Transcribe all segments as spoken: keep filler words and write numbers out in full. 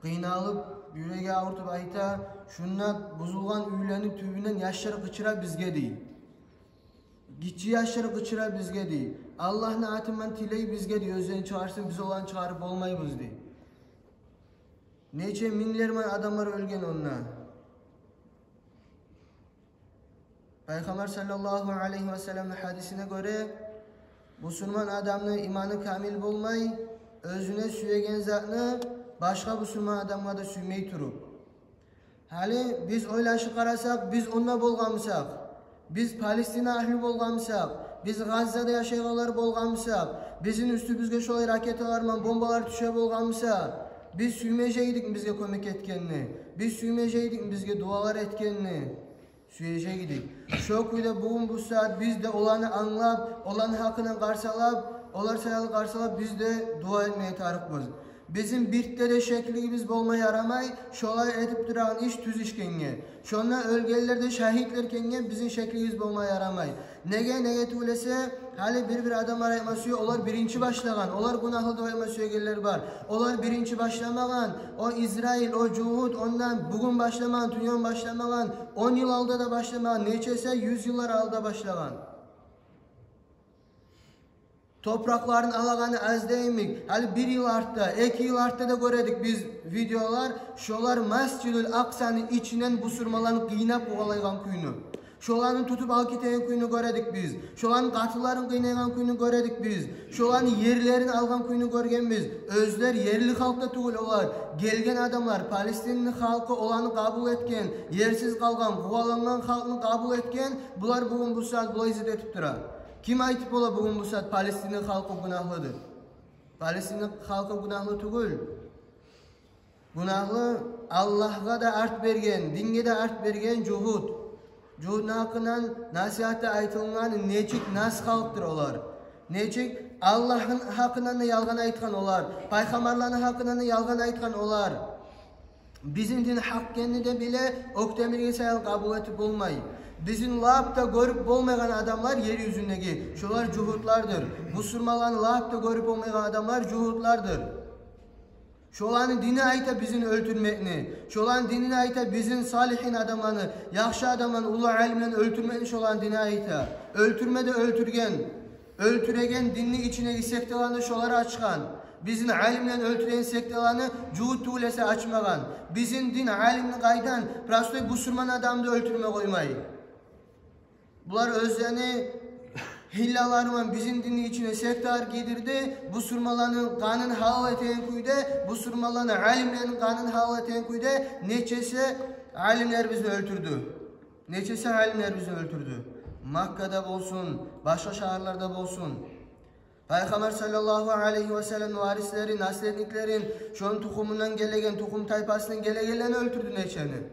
Къыйналып, юреги авуртуп айта: «Шунда бузулгъан уьйлени тюбюнден яшлар къычыра бизге», — дей. «Гиччи яшлар къычыра бизге», — дей. «Аллагьны атындан тилей бизге», — дей, — «оьзлерин чыгъарсын, биз оланы чыгъарып болмайбыз», — дей. Нече минглер мен адамлар оьлген онда. Пайхаммар саллаллагьу алайгьи васалламны гьадисине гёре, бусурман адамны иманы камил болмай, оьзюне сюеген затны башгъа бусурман адамгъа да сюймей туруп. Гьали биз ойлашып къарасакъ, биз онда болгъан бусакъ, биз Палестина агьлю болгъан бусакъ, биз Газзада яшайгъанлар болгъан бусакъ, бизин уьстюбюзге шолай ракеталар мен бомбалар тюше болгъан буса, биз сюймежек эдикми бизге кёмек этгенни? Биз сюймежек эдикми бизге дуалар этгенни? Сюежек эдик. Шо кюйде бугюн бу сагьат биз де оланы англап, оланы гьакъындан къарсалап, олар саялы къарсалап, биз де дуа этмеге тарыкъбыз. Бизин бирт де шеклигибиз болма ярамай, шолай этип турагъан иш тюз иш экенге. Шонда оьлгенлер де шагьитлер экенге бизин шеклигибиз болма ярамай. Неге, неге тюгюл эсе, гьали бир-бир адамлар айтма сюе, олар биринчи башлагъан, олар гюнагьлы деп айтма сюегенлер бар. Олар биринчи башламагъан, о Израиль, о жугьут, ондан бугюн башламагъан, тюнегюн башламагъан, он йыл алда да башламагъан, нечесе юз йыллар алда башлагъан. Топуракъларын алагъаны аз да йимик. Гьали бир йыл артда, эки йыл артда да гёредик биз видеолар, шолар Масжидул Акъсаны ичинден бусурманланы къыйнап къувалайгъан кюйню. Шоланы тутуп алып гетеген кюйню гёредик биз. Шоланы къатынларын къыйнайгъан кюйню гёредик биз. Шоланы ерлерин алгъан кюйню гёргенбиз. Оьзлер ерли халкъ да тюгюл олар. Гелген адамлар, Палестинни халкъы оланы къабул этген, ерсиз къалгъан, къувалангъан халкъны къабул этген, булар бугюн бу сагьат булай зат этип тура. Ким айтып бола бугюн бу сагьат Палестинни халкъы гюнагьлыдыр? Палестинни халкъы гюнагьлы тюгюл. Гюнагьлы Аллагьгъа да арт берген, динге де арт берген жугьут. Жугьутну гьакъындан насигьатда айтылгъан нечик нас халкъдыр олар. Нечик Аллагьны гьакъындан да ялгъан айтгъан олар, пайхаммарланы гьакъындан да ялгъан айтгъан олар. Бизин дин гьакъ экенни де биле, оьктемирге саялы къабул этип болмай. Бизин лап да гёрюп болмайгъан адамлар ер юзюндеги, шолар жугьутлардыр. Бусурманланы лап да гёрюп болмайгъан адамлар жугьутлардыр. Шоланы дини айта бизин оьлтюрмекни. Шоланы дини айта бизин салигьин адамланы, яхшы адамланы, уллу алимлени оьлтюрмекни шоланы дини айта. Оьлтюрме де оьлтюрген. Оьлтюреген динни ичиндеги секталаны шолар ачгъан. Бизин алимлени оьлтюреген секталаны жугьут тюгюл эсе ачмагъан. Бизин дин алимни къайдан, простой бусурман адамны да оьлтюрме къоймай. Булар оьзлени гьиллалары булан бизин динни ичине секталар гийдирди. Бусурманланы къанын гьалал этеген кюйде, бусурманланы алимлерини къанын гьалал этеген кюйде нечесе алимлерибизни оьлтюрдю. Нечесе алимлерибизни оьлтюрдю. Маккада болсун, башгъа шагьарларда болсун. Пайхаммар саллаллагьу алайгьи васалламны варислерин, наследниклерин, шону тухумундан гелеген, тухум-тайпасындан гелегенлени оьлтюрдю нечени.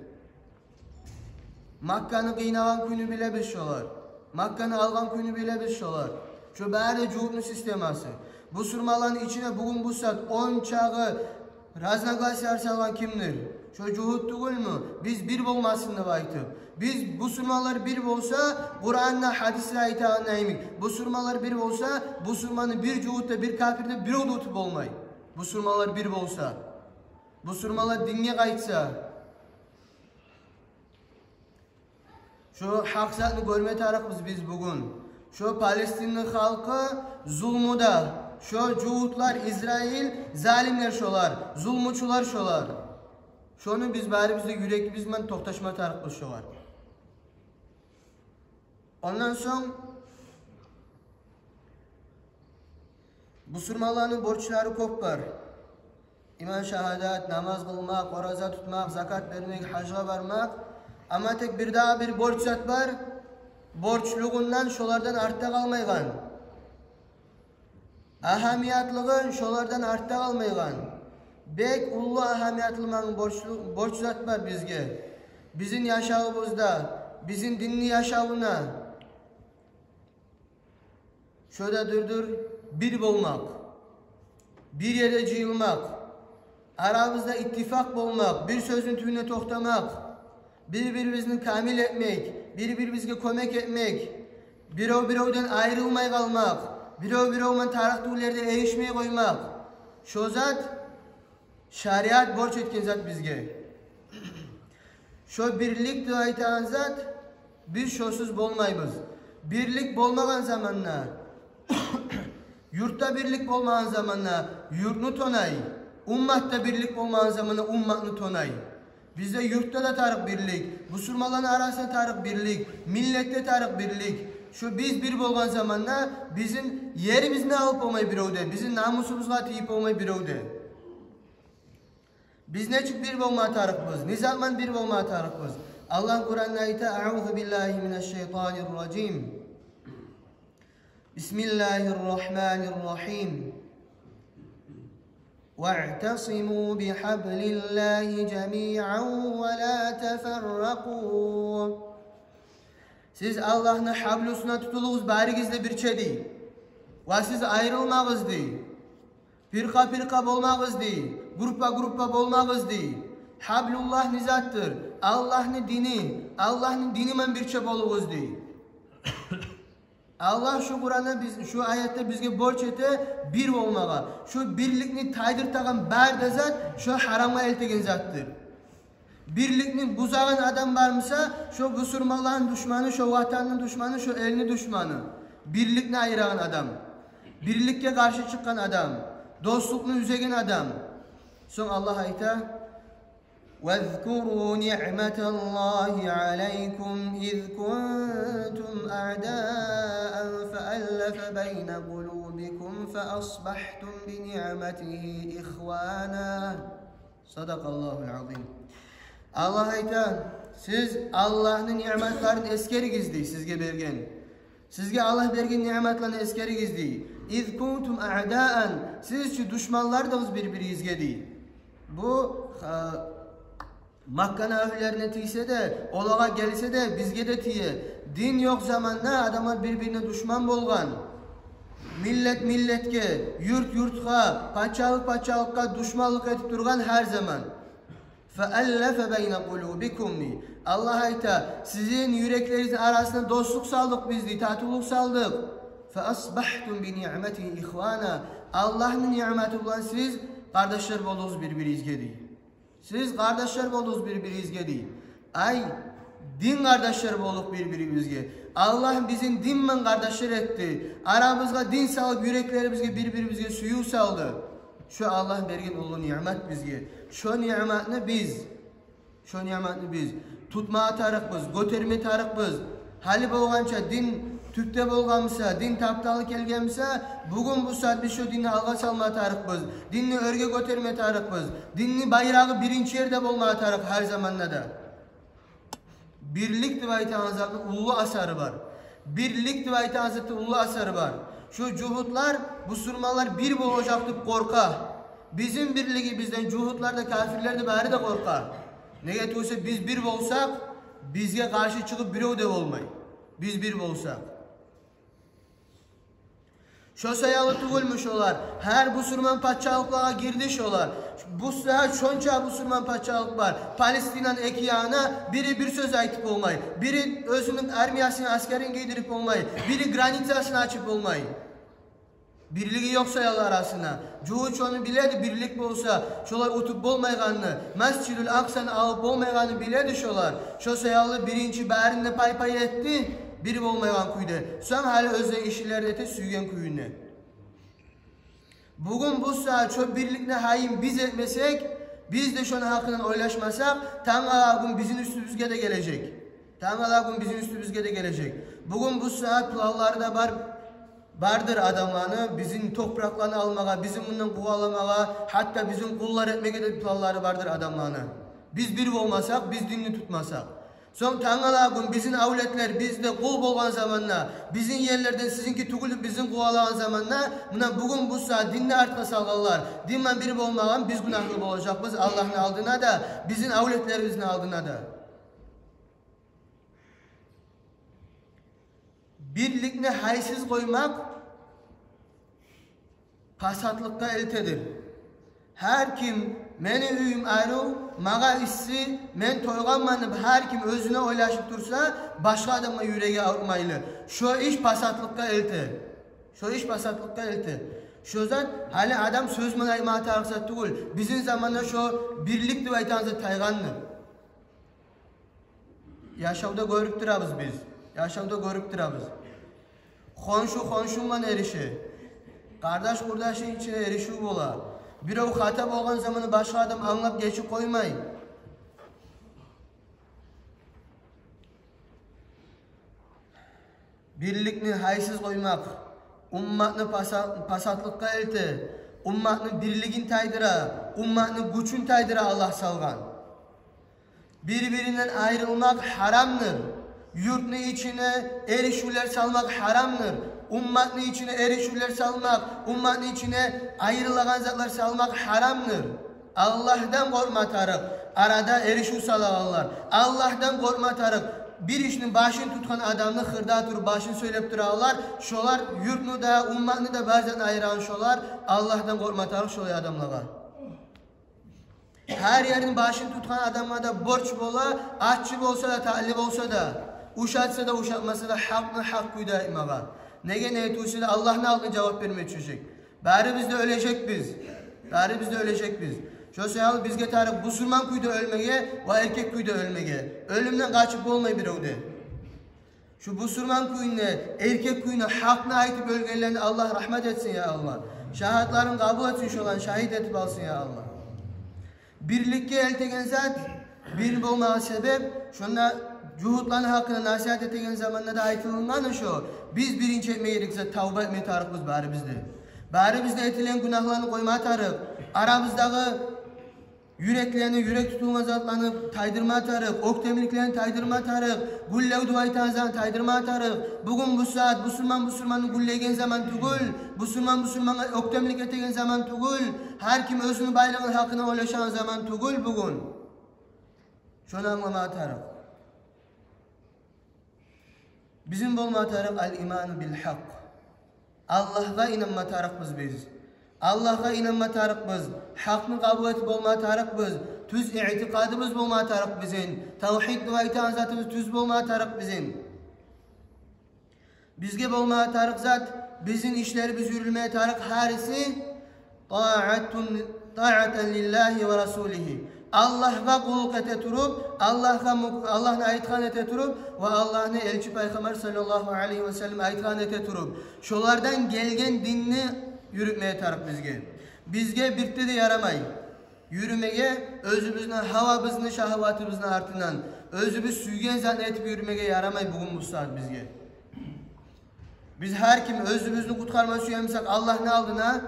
Макканы къыйнагъан кюйню билебиз шолар. Макканы алгъан кюйню билебиз шолар. Шо бары жугьутну системасы. Бусурманланы ичине бугюн бу сагьат ончакъы разногласия салгъан кимдир? Шо жугьут тюгюлмю? Биз бир болмасын деп айтып. Биз бусурманлар бир болса, Къуранда, гьадисде айтагъаны йимик, бусурманлар бир болса, бусурманны бир жугьут да, бир капир де бирев де утуп болмай. Бусурманлар бир болса, бусурманлар динге къайтса, шо гьакъ затны гёрме тарыкъбыз биз бугюн. Шо Палестинни халкъы зулмуда, шо жугьутлар, Израиль, залимлер шолар, зулмучулар шолар. Шону биз барыбыз да юрегибиз булан токъташма тарыкъбыз шогъар. Ондан сонг бусурманланы борчлары кёп бар. Иман шагьадат, намаз къылмакъ, ораза тутмакъ, закат бермек, гьажгъа бармакъ. Амма тек бир дагъы бир борч зат бар. Борчлугъундан шолардан артда къалмайгъан. Агьамиятлыгъы шолардан артда къалмайгъан. Бек уллу агьамиятлы ман борчлу, борч зат бар бизге. Бизин яшавубузда, бизин динни яшавуна. Шо да дюрдюр бир болмакъ, бир ерде жыйылмакъ, арабызда иттифакъ болмакъ, бир сёзню тюбюнде токътамакъ, бир-бирибизни камил этмек, бир-бирибизге кёмек этмек, бирев-биревден айрылмай къалмакъ, бирев-бирев ман тарыкъ тюгюл ерде эришмей къоймакъ. Шо зат Шариат борч этген зат бизге. Шо бирлик деп айтагъан зат, биз шосуз болмайбыз. Бирлик болмагъан заманда, юртда бирлик болмагъан заманда юртну тонай, умматда бирлик болмагъан заманда умматны тонай. Бизде юртда да тарыкъ бирлик, бусурманланы арасында тарыкъ бирлик, миллетде тарыкъ бирлик. Шо биз бир болгъан заманда бизин ерибизни алып болмай бирев де, бизин намусубузгъа тийип болмай бирев де. Биз нечик бир болма тарыкъбыз? Не заман бир болма тарыкъбыз? Аллагь Къуранда айта: «Аузу биллагьи минаш шайтанир ражим. Бисмиллагьир рахманир рахим. Ваътасиму бихаблиллагьи жамиан ва ла тафарракъу». Сиз Аллагьны гьаблусуна тутулугъуз баригиз де бирче дей. Ва сиз айрылмагъыз дей. Пиркъа-пиркъа болмагъыз дей, группа-группа болмагъыз дей. Гьаблуллагь не затдыр? Аллагьны дини, Аллагьны дини ман бирче болугъуз дей. Аллагь шу Къуранда биз, шу аятда бизге борч эте бир болмагъа. Шу бирликни тайдыртагъан бары да зат, шу гьарамгъа элтеген затдыр. Бирликни бузагъан адам бар буса, шо бусурманланы душманы, шо ватанны душманы, шо элни душманы. Бирликни айырагъан адам. Бирликге къаршы чыкъгъан адам. Дослукъну уьзеген адам. Сонг Аллагь айта: «Вазкуру ниъматаллагьи алайкум из кунтум аъдаан фааллафа байна къулубикум фаасбахтум биниъматигьи ихвана». Садакъаллагьул азим. Аллагь айта: сиз Аллагьны ниъматларын эсгеригиз дей, сизге берген. Сизге Аллагь берген ниъматланы эсгеригиз дей. Из кунтум аъдаан, сиз чи душманлардыгъыз бир-биригизге дей. Бу, гьа, Макканы агьлюлерине тийсе де, олагъа гелсе де, бизге де тие. Дин ёкъ заманда адамлар бир-бирине душман болгъан. Миллет миллетге, юрт юртгъа, пачалыкъ пачалыкъгъа душманлыкъ этип тургъан гьар заман. Фааллафа байна къулубикум. Аллагь айта: сизин юреклеригизни арасына дослукъ салдыкъ биз дей, татывлукъ салдыкъ. Фаасбахтум биниъматигьи ихвана. Аллагьны ниъматы булан сиз къардашлар болдугъуз бир-биригизге дей. Сиз къардашлар болдугъуз бир-биригизге дей. Ай, дин къардашлар болдукъ бир-бирибизге. Аллагь бизин дин ман къардашлар этди. Арабызгъа дин салып, юреклерибизге бир-бирибизге сююв салды. Шо Аллагь берген уллу ниъмат бизге. Шо ниъматны биз, шо ниъматны биз тутма тарыкъбыз, гётерме тарыкъбыз. Гьали болгъанча дин тюпде болгъан буса, дин тапталы гелген буса, бугюн бу сагьат биз шо динни алгъа салма тарыкъбыз. Динни оьрге гётерме тарыкъбыз. Динни байрагъы биринчи ерде болма тарыкъ гьар заманда да. Бирлик деп айтагъан затны уллу асары бар. Бирлик деп айтагъан затны уллу асары бар. Шо жугьутлар, бусурманлар бир болажакъ деп къоркъа. Бизин бирлигибизден жугьутлар да, капирлер де, бары да къоркъа. Неге тюгюл эсе, биз бир болсакъ, бизге къаршы чыгъып бирев де болмай. Биз бир болсакъ. Шо саялы тюгюлмю шолар? Гьар бусурман пачалыкълагъа гирди шолар. Бу сагьат шонча бусурман пачалыкъ бар. Палестинаны эки янына бири бир сёз айтып болмай. Бири оьзюню армиясыны аскерин гийдирип болмай. Бири границасын ачып болмай. Бирлиги ёкъ саялы арасына. Жугьут шону биледи, бирлик болса, шолар утуп болмайгъанны, Масжидул Акъсаны алып болмайгъанны биледи шолар. Шо саялы биринчи барын да пай-пай этди, бир болмайгъан кюйде. Сонг гьали оьзлени ишин эте сюйген кюйде. Бугюн бу сагьат шо бирликни гьайын биз этмесек, биз де шону гьакъындан ойлашмасакъ, тангала гюн бизин уьстюбюзге де гележек. Тангала гюн бизин уьстюбюзге де гележек. Бугюн бу сагьат планлары да бар, бардыр адамланы, бизин топуракъланы алмагъа, бизин мундан къуваламагъа, гьатта бизин къуллар этмеге де планлары бардыр адамланы. Биз бир болмасакъ, биз динни тутмасакъ. Сонг тангала гюн бизин авлетлер бизге къул болгъан заманда, бизин ерлерден сизинки тюгюл деп бизин къувалагъан заманда, муна бугюн бу сагьат динни артгъа салгъанлар, дин ман бир болмагъан биз гюнагьлы болажакъбыз Аллагьны алдына да, бизин авлетлерибизни алдына да. Бирликни гьайсыз къоймакъ пасатлыкъгъа элтедир. Гьар ким: «Мени уьюм арив, магъа исси, мен тойгъанман», – деп гьар ким оьзюне ойлашып турса, башгъа адамгъа юреги авуртмайлы. Шо иш пасатлыкъгъа элте. Шо иш пасатлыкъгъа элте. Шо зат гьали адам сёз булан айтмагъа тарыкъ зат тюгюл. Бизин заманда шо бирлик деп айтагъан зат тайгъандыр. Яшавда гёрюп турабыз биз. Яшавда гёрюп турабыз. Хоншу хоншу булан эрише. Къардаш къурдашны ичинде эришив бола. Бирев хата болгъан заманда башгъа адам англап гечип къоймай. Бирликни гьайсыз къоймакъ умматны паса-, пасатлыкъгъа элте, умматны бирлигин тайдыра, умматны гючюн тайдыра Аллагь салгъан. Бир-биринден айрылмакъ гьарамдыр. Юртну ичине эришивлер салмакъ гьарамдыр. Умматны ичине эришивлер салмакъ, умматны ичине айрылагъан затлар салмакъ гьарамдыр. Аллагьдан къоркъма тарыкъ арада эришив салагъанлар. Аллагьдан къоркъма тарыкъ. Бир ишни башын тутгъан адамны хырда туруп башын сёйлеп турагъанлар, шолар юртну да, умматны да, бар затны айырагъан шолар. Аллагьдан къоркъма тарыкъ шолай адамлагъа. Гьар ерни башын тутгъан адамгъа да борч бола, аччы болса да, татли болса да, ушатса да, ушатмаса да, гьакъны гьакъ кюйде айтмагъа. Неге, не этсе де Аллагьны алдына жавап берме тюшежек. Барыбыз да оьлежекбиз. Барыбыз да оьлежекбиз. Шо саялы бизге тарыкъ бусурман кюйде оьлмеге ва эркек кюйде оьлмеге. Оьлюмден къачып болмай бирев де. Шу бусурман кюйде, эркек кюйде гьакъны айтып оьлгенлеге Аллагь рагьмат этсин, я Аллагь. Шагьатларын къабул этсин, шоланы шагьит этип алсын, я Аллагь. Бирликге элтеген зат, бир болмагъа себеп, шонда жугьутланы гьакъында насигьат этеген заманда да айтылынгъан шо, биз биринчи этме герек зат, тавба этме тарыкъбыз барыбыз да. Барыбыз да этилген гюнагьланы къойма тарыкъ. Арабыздагъы юреклени, юрек тутулма затланы тайдырма тарыкъ, оьктемликлени тайдырма тарыкъ, гюллев деп айтагъан затны тайдырма тарыкъ. Бугюн бу сагьат бусурман бусурманны гюллейген заман тюгюл, бусурман бусурмангъа оьктемлик этеген заман тюгюл, гьар ким оьзюню байлыгъыны гьакъында ойлашагъан заман тюгюл бугюн. Шону англама тарыкъ. Бизин болма тарыкъ ал-иману бил-гьакъ. Аллагьгъа инанма тарыкъбыз биз. Аллагьгъа инанма тарыкъбыз. Гьакъны къабул этип болма тарыкъбыз. Тюз иътикъадыбыз болма тарыкъ бизин. Тавгьид деп айтагъан затыбыз тюз болма тарыкъ бизин. Бизге болма тарыкъ зат, бизин ишлерибиз юрюлме тарыкъ гьариси таатун, таатан лиллагьи ва расулигьи. Аллагьгъа къуллукъ эте туруп, Аллагьгъа мук-, Аллагьны айтгъан эте туруп ва Аллагьны элчи пайхаммар саллаллагьу алайгьи ва саллам айтгъан эте туруп, шолардан гелген динни юрютме тарыкъ бизге. Бизге бирт де ярамай юрюмеге оьзюбюзню гьавабызны, шагьаватыбызны артындан, оьзюбюз сюйген затны этип юрюмеге ярамай бугюн бу сагьат бизге. Биз гьар ким оьзюбюзню къутгъарма сюе бусакъ Аллагьны алдына,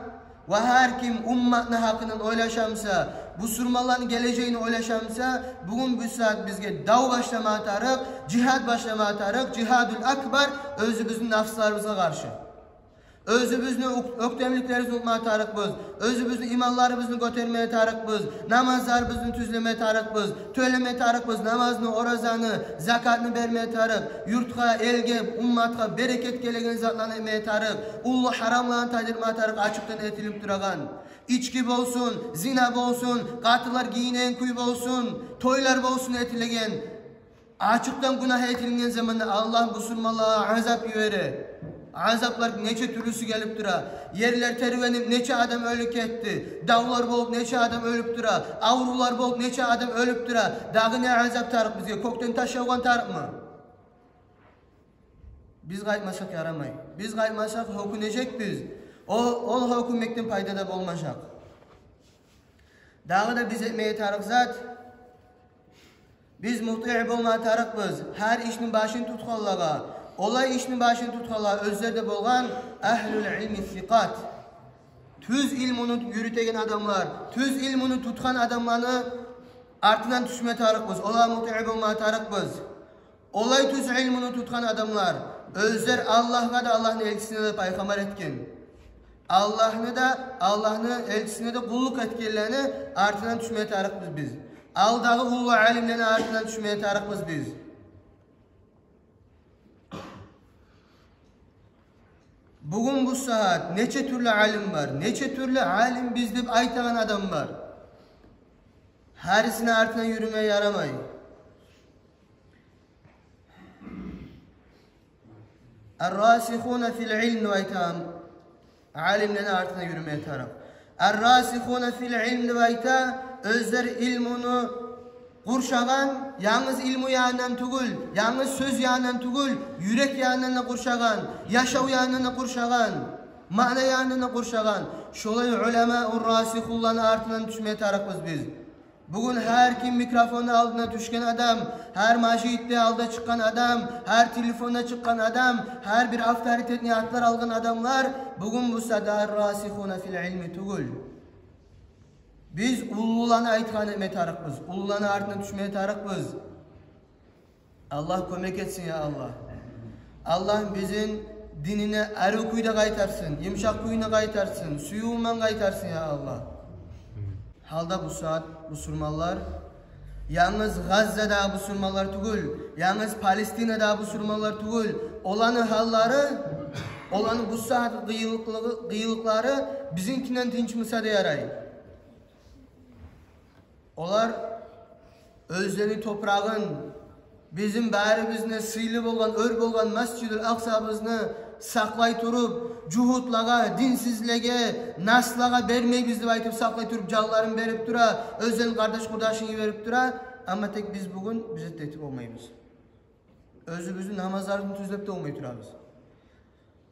ва гьар ким умматны гьакъындан ойлаша буса, бусурманланы гележегин ойлаша буса, бугюн бу сагьат бизге дав башлама тарыкъ, жигьад башлама тарыкъ, жигьадул акбар, оьзюбюзню нафсларыбызгъа къаршы. Оьзюбюзню оьк-, оьктемликлерибизни унутма тарыкъбыз. Оьзюбюзню иманларыбызны гётерме тарыкъбыз. Намазларыбызны тюзлеме тарыкъбыз. Тёлеме тарыкъбыз намазны, оразаны, закатны берме тарыкъ. Юртгъа, элге, умматгъа берекет гелеген затланы этме тарыкъ. Уллу гьарамланы тайдырма тарыкъ, ачыкъдан этилип турагъан. Ички болсун, зина болсун, къатынлар гийинеген кюй болсун, тойлар болсун этилеген. Ачыкъдан гюнагь этилинген заманда Аллагь бусурманлагъа азап йибере. Азаплар нече тюрлюсю гелип тура. Ерлер тербенип, нече адам оьлюп гетди. Давлар болуп, нече адам оьлюп тура. Аврувлар болуп, нече адам оьлюп тура. Дагъы не азап тарыкъ бизге? Кёкден таш явгъан тарыкъмы? Биз къайтмасакъ ярамай. Биз къайтмасакъ гьёкюнежекбиз. О, ол гьёкюнмекден пайда да болмажакъ. Дагъы да биз этмеге тарыкъ зат, биз мутиъ болма тарыкъбыз гьар ишни башын тутгъанлагъа. Олай ишни башын тутгъанлар оьзлер де болгъан агьлул илми сикъат. Тюз илмуну юрютеген адамлар, тюз илмуну тутгъан адамланы артындан тюшме тарыкъбыз, олагъа мутиъ болма тарыкъбыз. Олай тюз илмуну тутгъан адамлар оьзлер Аллагьгъа да, Аллагьны элчисине де пайхаммар этген, Аллагьны да, Аллагьны элчисине де къуллукъ этгенлени артындан тюшме тарыкъбыз биз. Алдагъы уллу алимлени артындан тюшме тарыкъбыз биз. Бугюн бу сагьат нече тюрлю алим бар, нече тюрлю алим биз деп айтагъан адам бар. Гьарисини артындан юрюме ярамай. Ар-расихуна фил илм деп айтагъан Алимлени артына юрюмеге тарыкъ. Ар-расихуна фил илм деп айта, оьзлер илмуну къуршагъан, янгыз илму янындан тюгюл, янгыз сёз янындан тюгюл, юрек янындан да къуршагъан, яшав янындан да къуршагъан, маъна янындан да къуршагъан. Шолай уламаур расихунланы артындан тюшмеге тарыкъбыз биз. Бугюн гьар ким микрофонну алдына тюшген адам, гьар межитде алда чыкъгъан адам, гьар телефонда чыкъгъан адам, гьар бир авторитетный атлар алгъан адамлар бугюн буса да ар-расихуна фил илми тюгюл. Биз уллуланы айтгъанын этме тарыкъбыз, уллуланы артына тюшмеге тарыкъбыз. Аллагь кёмек этсин, я Аллагь. Аллагь бизин динине арив кюйде къайтарсын, йымышакъ кюйде къайтарсын, сюювмен къайтарсын, я Аллагь. Гьалда бу сагьат бусурманлар, янгыз Гъаззадагъы бусурманлар тюгюл, янгыз Палестинадагъы бусурманлар тюгюл, оланы гьаллары, оланы бу сагьат къыйынлыкълары, къыйынлыкълары бизинкинден тынч буса да ярай. Олар оьзлени топурагъын, бизин барыбызны сыйлы болгъан, оьр болгъан Масжидул Акъсабызны сакълай туруп, жугьутлагъа, динсизлеге, наслагъа бермейбиз деп айтып сакълай туруп, жанларын берип тура, оьзлени къардаш-къурдашын йиберип тура. Амма тек биз бугюн бир зат да этип болмайбыз. Оьзюбюзню намазларын тюзлеп де болмай турабыз.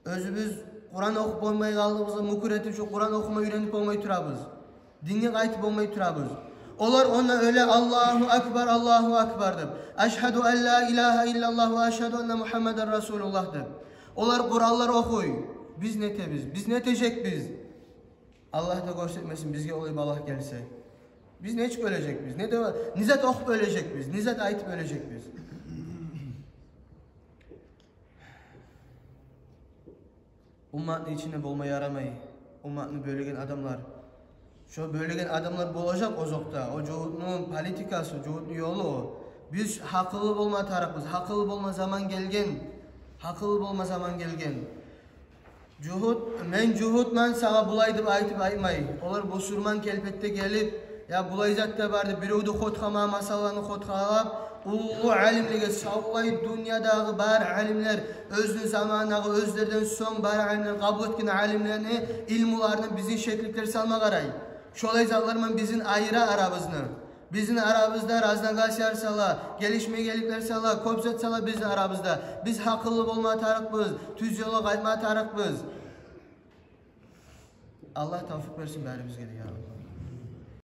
Оьзюбюз Къуран охуп болмай къалдыгъыбызгъа мюкюр этип, шо Къуран охума уьйренип болмай турабыз. Динге къайтып болмай турабыз. Олар онда оьле: «Аллагьу акбар, Аллагьу акбар», — деп. «Ашгьаду ан ла илагьа иллаллагь ва ашгьаду анна Мугьаммадан расулуллагь», — деп. Олар Къуранлар охуй. Биз не этебиз? Биз не этежекбиз? Аллагь да гёрсетмесин, бизге олай балагь гелсе. Биз нечик оьлежекбиз? Не де, не зат охуп оьлежекбиз? Не зат айтып оьлежекбиз? Умматны ичинде болма ярамай. Умматны бёлеген адамлар. Шо бёлеген адамлар болажакъ озокъда. О жугьутну политикасы, жугьутну ёлу о. Биз гьакъыллы болма тарыкъбыз. Гьакъыллы болма заман гелген. Гьакъыллы болма заман гелген. Жугьут, мен жугьутман, сагъа булай деп айтып айтмай. Олар бусурман келпетде гелип, я булай зат да бар деп, биревню хотхама, масъаланы хотхалап, уллу алимлеге савлай дюньядагъы бар алимлер, оьзюню заманындагъы, оьзлерден сонг бар алимлер, къабул этген алимлени илмуларына бизин шекликлер салма къарай. Шолай затлар ман бизин айыра арабызны. Бизин арабызда разногласиялар сала, гелишмегенликлер сала, кёп зат сала бизин арабызда. Биз гьакъыллы болма тарыкъбыз, тюз ёлгъа къайтма тарыкъбыз. Аллагь тавфикъ берсин барибизге де, я Аллагь.